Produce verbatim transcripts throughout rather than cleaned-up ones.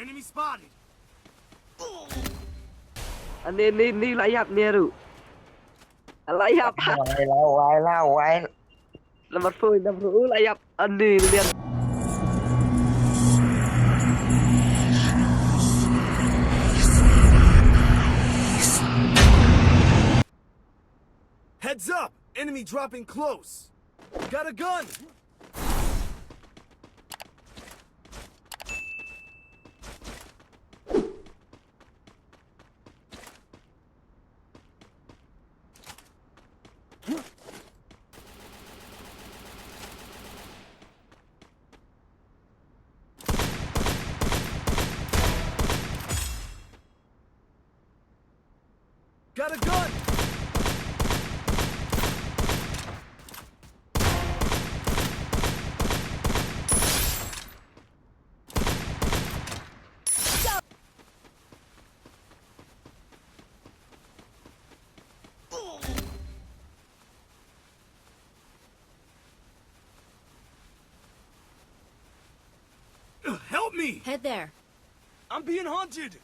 Enemy spotted. Ani, ni, ni la ïap ni ruh. La ïap. Wai la, wai la, wai. Number four, number four, la ïap. Ani, ni. Heads up! Enemy dropping close! Got a gun! Got a gun! Help me! Head there. I'm being hunted!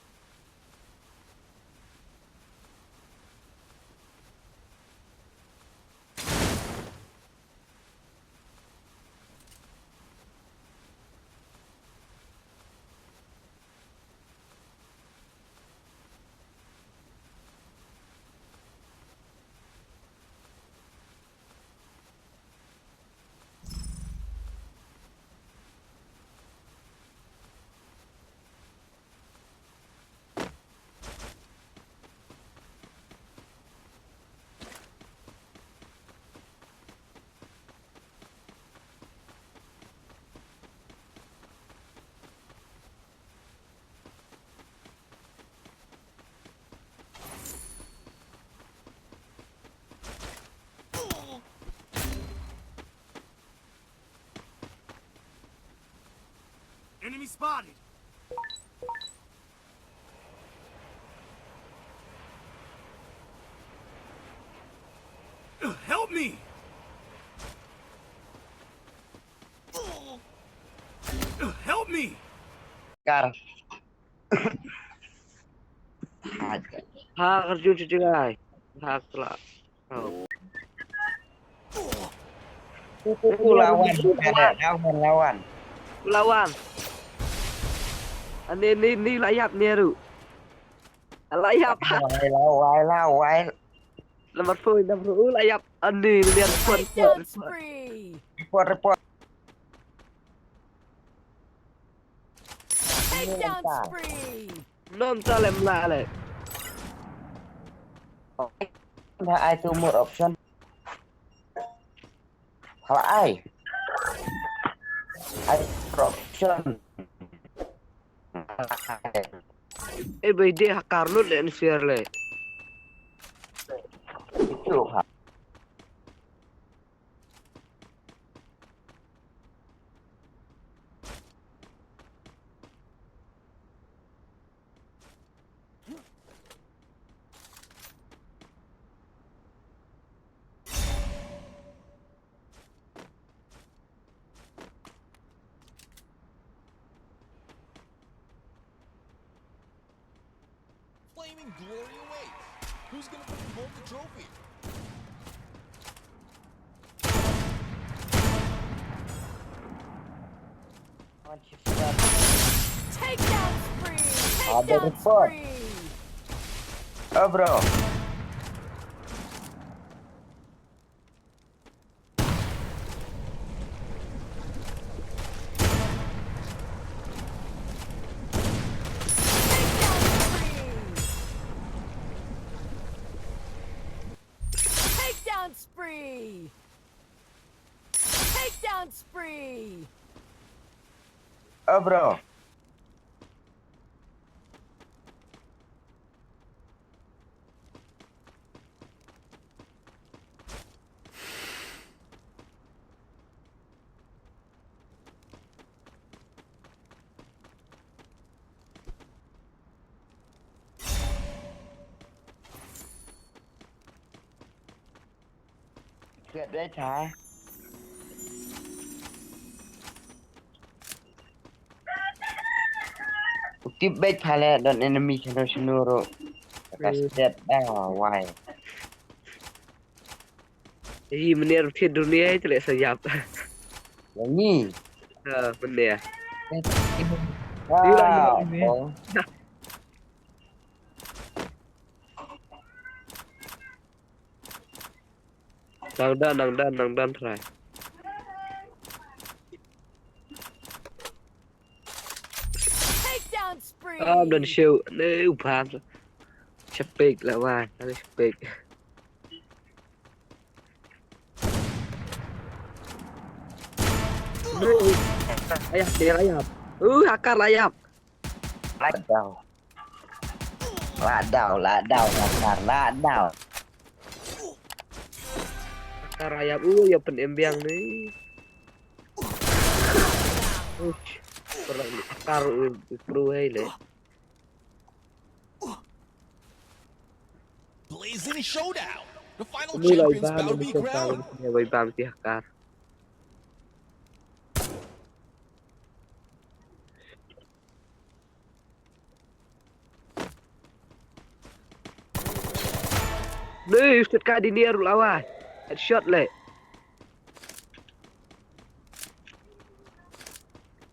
Enemy spotted! Help me! Help me! Kar. Ha, kerjun sejenggai. Ha, kelak. Oh. Ku, ku, ku lawan, ku lawan, lawan. Ku lawan. Ani, ni, ni la ïap ni ruh. La ïap. Wai la, wai la, wai. Number four, number four, la ïap. Ani, ni report, report, report. Report, report. Takedown spree. Non ta lem la le. Nda ai tu more option. Hala ai. Ai option. Eh, bai dei ha karlut le ni share le. Itu ha. Flaming glory awaits. Who's gonna bring home the trophy? Takedown spree! Ada Takedown report. Spree! Oh, bro. Takedown spree! Takedown spree! Oh, bro. Get that tie. U tip beit pha leh don enemy shano shano ruh. Ka step da wai. Ei, mynne ruh thied dunia ei, te leh sa ïap. Ïa ngi. Ha, mynne. Ïa ngi. Wow. Nang don, nang don, nang don trai. Takedown spree. Ah, don show. Ne, u phan. Chapik lah wah, kali chapik. Ayap, dia ayap. Uh, akar lah ayap. Lah daw. Lah daw, lah daw, lah daw, lah daw. Akar ayap, uh, ïa pyn-im biang ni. Uh, pernah akar, uh, pro hai le. Blazing Showdown. The final champions battle be crowned. Bai bam ti akar. Dei, u set ka dini ruh lawa. Headshot le.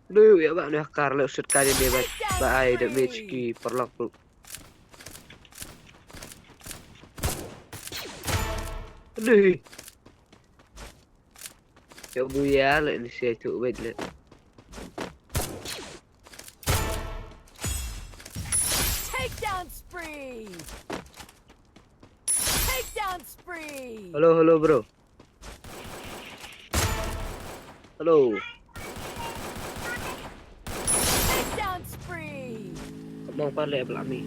Dei, ïa ba ne akar le u set ka dini ba. Ba ai damage ki paralok ruh. Dei. Ïa buya le ni sia tu wait le. Takedown spree. Takedown spree. Hello, hello, bro. Hello. Takedown spree. Come on, pale belami.